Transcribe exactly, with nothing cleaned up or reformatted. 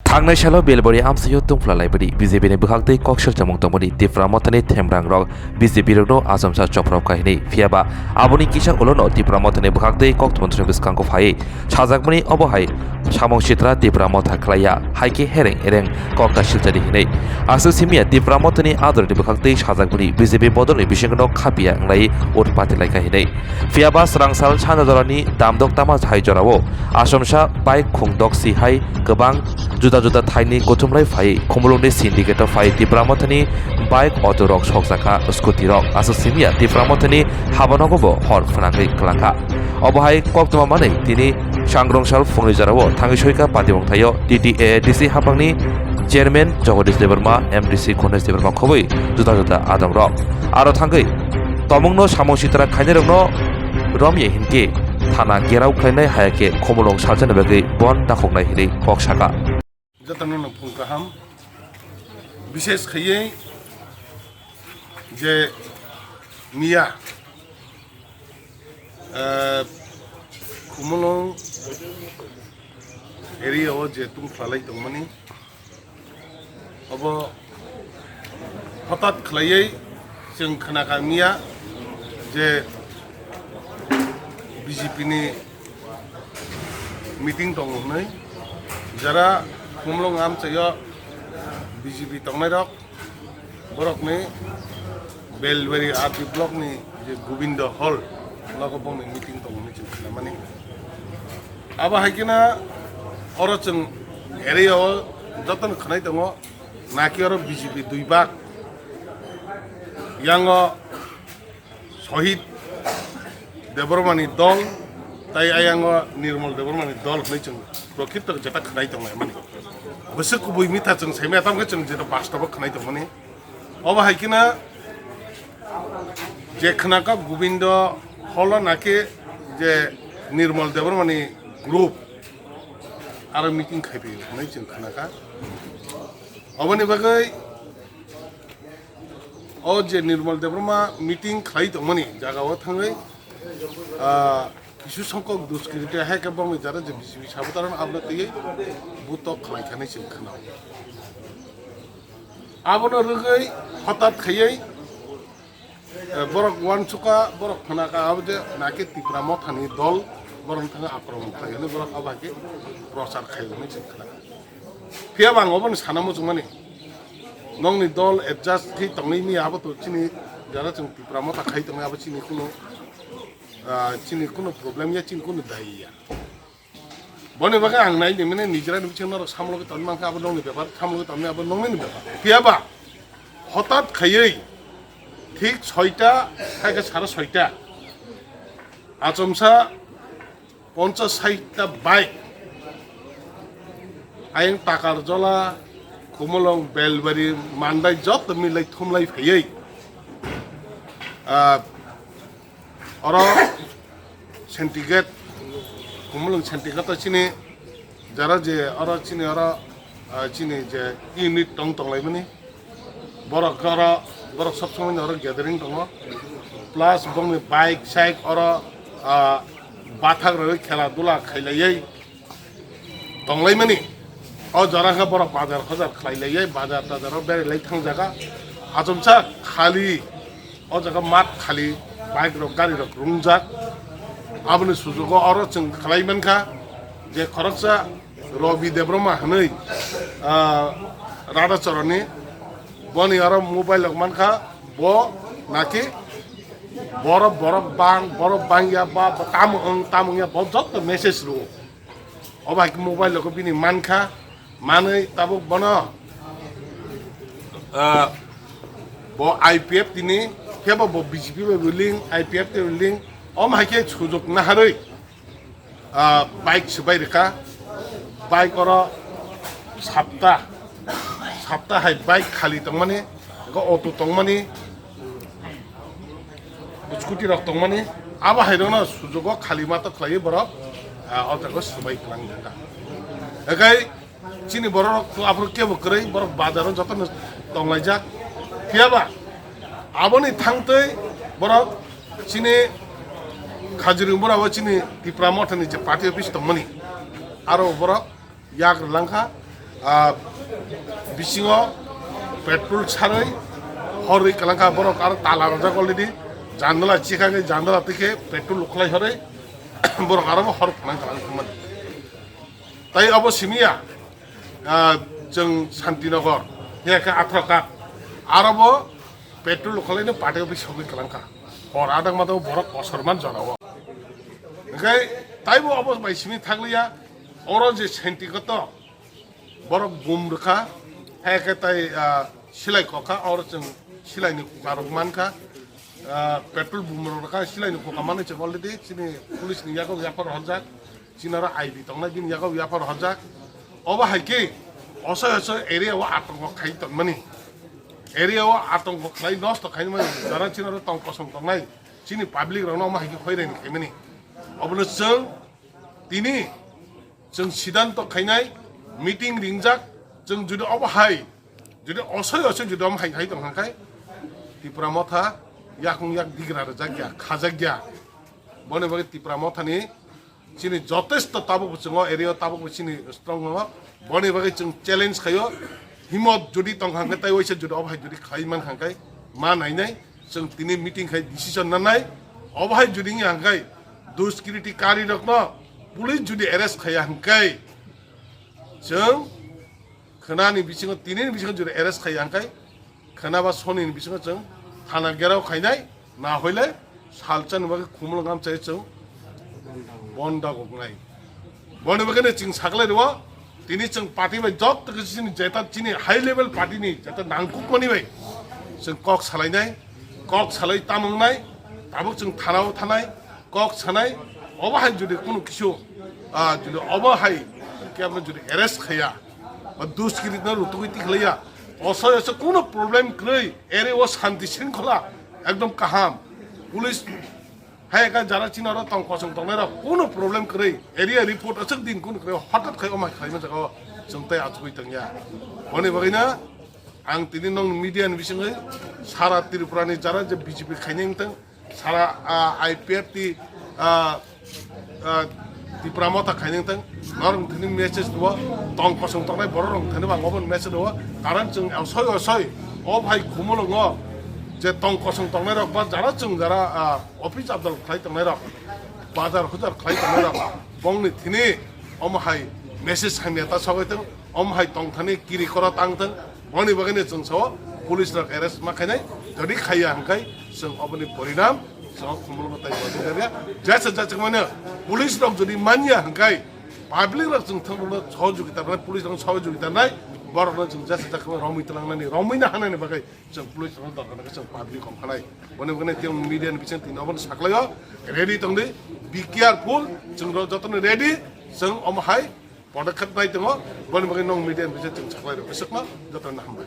Thangnai salo Belbari amchaio tungphla laibadi B J P ni bwkhaktwi kok selchamung tongmani Tipra Mothani themrangrok B J P rokno achomsa chopropkha hinwi. Phiyaba aboni kisa ulono Tipra Mothani bwkhaktwi koktwmani bwskango phaiwi sajakmani obo hai samung sitra Tipra Motha khlaiya, hai khe hereng ereng kok ta silchadi hinwi. Aswk simiya Tipra Mothani adorni bwkhaktwi sajakmani B J P bodolni bisingno khapiya wngnai utpati laikha hinwi. Phiyaba swrangsal sanjajorani damdok tama hai jorao achomsa bike khungdok si hai kwbang juda juda thaini kuthumlai phai Khumulwngni syndicate-o phai Tipra Mothani bike auto rok sokjakha scooty rok. Aswk simiya Tipra Mothani habanogo bo hor phwnangwi kwlangkha. Obo hai koktwma manwi tini sangrong sal phungni jorao thangwi soika patibongthaio T T A A D C haphangni chairman Jagadish Debbarma, M D C Ganesh Debbarma khobwi juda juda adongrok. Aro thangwi tomungno samung sitra khainairokno romya hinkhe thana gherao khlainai, haya khe Khumulwng salsani bagwi bon dakhoknai hinwi kok saka. Jotono no phung kaham, bishes khaiwi je miya, eh, Khumulwng area o je tungphlalai tongmani, obo hotat khlaiwi chwng khna kha miya je B J P ni meeting tongo hwnwi. Jara Khumulwng amchaio B J P tongnairok, borokni Belbari R D block ni je Gobindo Hall, nogo bongni meeting tongo hwnwi chwng khnamani. Abo hai kheno oro chwng area o jotono khwnai tongo, naki oro B J P dui bak, yango Sohit Debbarmani dol, tai ayango Nirmal Debbarmani dol hwnwi chwng prokrito jeta khwnai tongo emani. Bwswk kubui mitha chwng saimaya, tamo khe chwng jeta bastobo khwnai tongmani. Obo hai kheno je khwnaka Gobindo Hall o naki je Nirmal Debbarmani group aro meeting khai phaiyo hwnwi chwng khwnaka. Oboni bagwi o je Nirmal Debbarma meeting khlai tongmani jagao thangwi, ah, kisu songkok duskriti hai khe bongni jara je B J P sabotharno aboni twiwi butok khlai kha hinwi chwng khna-o. Abono rwgwi hotat khaiwi, eh, borok uansukha, borok khna kha abo je naki Tipra Mothani dol borokni thangwi akromon khlai hwnwi borok abo hai khe prochar khai hwnwi chwng khna kha. Phiya bo ang obono sana muchungmani, nokni dol adjust khe tongwi miya abo to chini jara chwng Tipra Motha khai tongwi abo chini kuno, ah, chini kuno problem ya, chini kuno dayi ya. Boni bagwi ang nai nimani nijera ni bisingo norok samlogwi tongwi mankha, abo nokni bepar, samlogwi tongmani abo nokni bepar. Phiya ba hotat khaiwi thik soita hai khe sare soita achomsa ponchas saita bike ayang Takarjola, Khumulwng, Belbari, Mandai joto milai thumlai phaiwi, ah, oro Sentigate, Khumulwng Sentigate o chini jara je oro chini oro, ah, chini je unit tong tonglaimani, borok oro, borok sob somoi oro gathering tongo, plus bongni bike side oro, ah, bathak rwi khela dula khailaiwi tonglaimani. O jora khe borok bazar hojar khlai laiwi, bazar tazaro berai lai thangjaga. Achomsa khali, o jaga mat khali, bike rok, gari rok rungjak. Aboni sujugo oro chwng khlai mankha je khoroksa Robi Debbarma hwnwi, ah, Radhachoroni, boni oro mobile rok mankha, bo naki borok, borok bang, borok bangya ba, ba tamo wng, tamo wngya, bo joto message rwo. Obo hai khe mobile rok bini mankha, manwi tabuk bono, ah, bo I P F tini, khe bo, bo B J P bai bo link, I P F tini link, omo hai khe sujok naharwi, ah, bike swbai rwkha, bike oro sapta, sapta hai bike khali tongmani, eko auto tongmani, scooty rok tongmani, abo hai rokno sujugo khali ma to khlaiwi borok, ah, o jaga swbai kwlang thangkha. Ekai chini borok rok to aphuru kebo kwrwi, borok bazaro jotono tonglaijak. Phiyaba aboni thangtwi borok chini Khajurung Bura o chini Tipra Mothani je party office tongmani, aro borok yak rwlangkha, Ah, bisingo petrol sarwi horwi kwlangkha borok, aro tala rwjak already, jandala chikhagwi jandala twi khe petrol lukhlai horwi borok aro bo hor phwnang kwlangkha man. Tai abo simiya, ah, chwng Santinagar, ya khe Athrakhat, aro bo petrol lukhlaino party office sogwi kwlangkha. Hor adang matao borok kosorman jorao. Hwnkhe taibo abo bai simi thakliya, oro je Santinagar to, borok bum rwkha, hai khe tai, ah, silai kokha, oro chwng silaini kukarok mankha, ah, petrol bum rok rwkha, silaini kuka manwi chwng already chini police ni yago yapha rohorjak, chini aro I B tongnai bini yago yapha rohorjak. Obo hai khe osoi osoi area o atongko khai tongmani, area o atongko khlai nosto khaimani, jara chini aro tong kosong tongnai chini public rokno omo hai khe hoiraini khaimani. Obono chwng tini chwng sidanto khainai, meeting ringjak, chwng jodi obo hai, jodi osoi osoi jodi omo hai khai tong kha khai, Tipra Motha yakung yak digra rwjak ya, khajak ya. Boni bagwi Tipra Mothani chini jotesto tabuk bo chwngo area o, tabuk bo chini strong no. Boni bagwi chwng challenge khaio, himot jodi tong kha khai, tai waisa jodi obo hai jodi khai man kha khai, ma nainai. Chwng tini meeting khai decision nanai, obo hai jodi wngya hwnkhe, duskiriti kari rokno police jodi arrest khaiya hwnkhe, chwng khwnani bisingo, tini ni bisingo jodi arrest khaiya hwnkhe, khwna ba soni ni bisingo chwng thana gherao khainai, na hoile salsa ni bagwi khumulwng amchai chwng bonda goknai. Boni bagwi chwng saklai rwo, tini chwng party bai jotto khe chini jeta chini high level party ni jeta nangkukmani bai chwng kok salainai, kok salai tamungnai, tabuk chwng thanao thanai, kok sanai, obo hai jodi kunu kisu, ah, jodi obo hai kebo jodi arrest khaiya, ba duskiriti no rutugwi tikhlaiya, osoi osoi kunu problem kwrwi, ere o shanti shringkhola ekdom kaham, police hai ka jara chini oro tong kosong tongnai rok kunu problem kwrwi, area report aswk din kunu kwrwi, hothat khai omai khlaima jaga o chwng tei achugwi tongya. Boni bagwi no ang tini nong media ni bisingwi sara Tripura ni jara je B J P khainai wngtong, sara, ah, I P F T, ah, ah, Tipra Motha khainai wngtong, norok thini message rwo, tong kosong tongnai borok rok thini bang obo message rwo, karon chwng osoi osoi o bhai khumulwngo je tong kosong tongnai rok ba jara chwng jara, ah, office abdal khlai tongnai rok, bazar hujar khlai tongnai rok, bongni thini omo hai message hamya ta sogwi tong, omo hai tongthani kiri koro tang tong, boni bagwi no chwng sao police rok arrest ma khainai, jodi khaiya hwnkhe chwng oboni porinam chwng khumulgo tai bajingarya, jesa jesa mano police rok jodi manya hwnkhe public rok chwng thangno sohojogita rwnai, police rok sohojogita rwnai, borok no chwng jesa jesa romwi tlangnani, romwi na hanani bagwi chwng police rok dorkar khe chwng public kom khanai. Boni bagwi no media ni bising tini obono saklaio, ready tongdi, be careful, chwng rok jotono ready, chwng omo hai podokkhep nai tongo, boni bagwi nong media ni bising chwng saklai rok, aswkno jotono hambai.